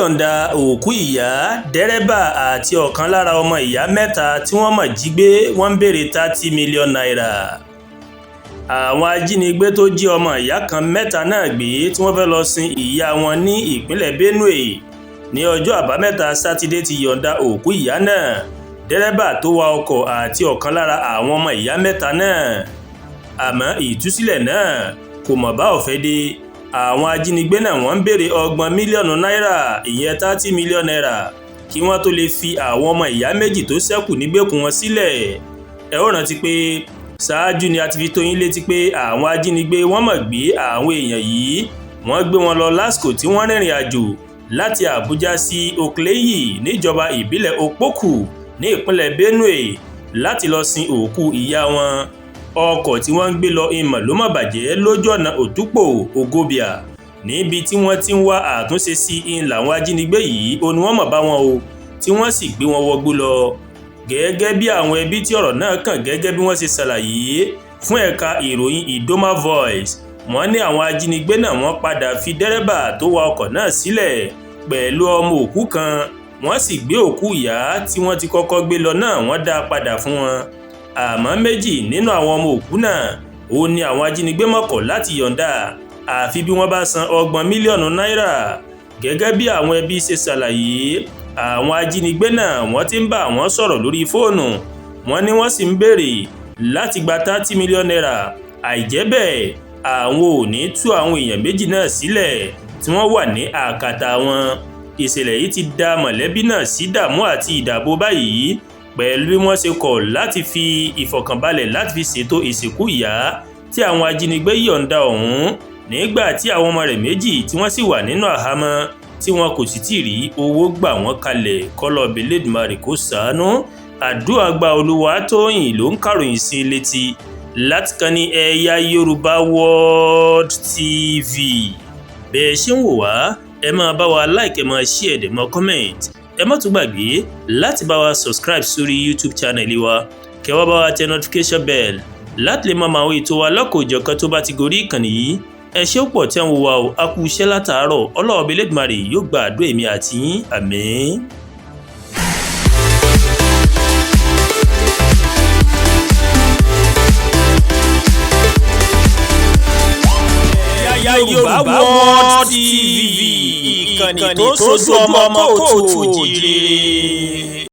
yọ̀ǹda òkú ìyá, dẹ́rẹ́bà àti ọ̀kan lára ọmọ ìyá mẹ́ta tí wọ́n mọ̀ jí gbé, wọ́n ń béèrè ₦30 million. Àwọn ajínigbé tó jí ọmọ ìyá kan mẹ́ta náà gbé tí wọ́n fẹ́ lọ sin ìyá wọn ní ìpínlẹ̀ Benue ní ọjọ́ Àbámẹ́ta Sátidé ti yọ̀ǹda òkú ìyá náà, dẹ́rẹ́bà tó wa ọkọ̀ àti ọ̀kan lára àwọn ọmọ ìyá mẹ́ta náà. Àmọ́ ìtúsílẹ̀ náà kò mọ̀ bá ọ̀fẹ́ dé. Àwọn ajínigbé náà wọ́n ń béèrè ₦30 mílíọ̀nù, ìyẹn ₦30 million, kí wọ́n tó lè fi àwọn ọmọ ìyá méjì tó ṣẹ́kù nígbèkùn wọn sílẹ̀. Ẹ ó rántí pé ṣáájú ni a ti fi tó yín létí pé àwọn ajínigbé wọ́n mọ̀ gbé àwọn èèyàn yìí, wọ́n gbé wọn lọ lásìkò tí wọ́n rìnrìn àjò láti Àbújá sí Oklehì níjọba ìbílẹ̀ Okpókù ní ìpínlẹ̀ Benue láti lọ sin òkú ìyá wọn. Ọkọ̀ tí wọ́n ń gbé lọ ìmọ̀ ló mọ̀ bàjẹ́ lójú ọ̀nà Òtúpò Ògobìà níbi tí wọ́n ti ń wá àtúnṣe sí i làwọn ajínigbé yìí ó ní wọ́n mọ̀ bá wọn o, tí wọ́n sì gbé wọn wọgbó lọ. Gẹ́gẹ́ bí àwọn ẹbí tí ọ̀rọ̀ náà kàn gẹ́gẹ́ bí wọ́n ṣe ṣàlàyé fún ẹ̀ka ìròyìn Idoma Voice, wọ́n ní àwọn ajínigbé náà wọ́n padà fi dẹ́rẹ́bà tó wa ọkọ̀ náà sílẹ̀ pẹ̀lú ọmọ òkú kan, wọ́n sì gbé òkú ìyá tí wọ́n ti kọ́kọ́ gbé lọ náà wọ́n dá a padà fún wọn. Àmọ́ méjì nínú àwọn ọmọ òkú náà ó ní àwọn ajínigbé mọ̀kọ̀ láti yọ̀ǹda àfi bí wọ́n bá san ₦30 mílíọ̀nù. Gẹ́gẹ́ bí àwọn ẹbí ṣe ṣàlàyé, àwọn ajínigbé náà wọ́n ti ń bá àwọn sọ̀rọ̀ lórí fóònù, wọ́n ní wọ́n sì ń béèrè láti gba ₦30 million, àìjẹ́ bẹ́ẹ̀ àwọn ò ní tú àwọn èèyàn méjì náà sílẹ̀ tí wọ́n wà ní àkàtà wọn. Ìṣẹ̀lẹ̀ yìí ti da mọ̀lẹ́bí náà sí dààmú àti ìdààbò báyìí pẹ̀lú bí wọ́n ṣe kọ̀ láti fi ìfọ̀kànbalẹ̀ láti fi ṣètò ìsìnkú ìyá tí àwọn ajínigbé yọ̀ǹda ọ̀hún nígbà tí àwọn ọmọ rẹ̀ méjì tí wọ́n sì wà nínú àhámọ́ tí wọn kò sì tí ì rí owó gbà wọ́n kalẹ̀. Kọ́lọ́ọ̀bì lẹ́dùnmarè kó ṣàánú. Àdúrà gba. Olúwatóyìn ló ń kàròyìn sí i létí láti kàn ní Ẹ̀yà Yorùbá World TV. Bẹ́ẹ̀ ṣe ń wò wá, ẹ máa bá wa like, ẹ máa share, ẹ máa comment. Ẹ má tún gbàgbé láti bá wa subscribe sórí YouTube channel wa, kẹ́ wá bá wa tẹ notification bell láti lè máa mọ àwọn ètò wa lọ́kọ̀ọ́jọ̀kan tó bá ti gorí ìkànnì yìí. Ẹ ṣé pọ̀ tẹ́ ń wo wa o, a kú iṣẹ́ látàárọ̀. Ọlọ́ọ̀bẹ Elédùmarè yóò gba àdúrà èmi àti yín, àmín. Ẹ̀yà Yorùbá World TV, ìkànnì tó sojú ọmọ kóòtù òjìrè.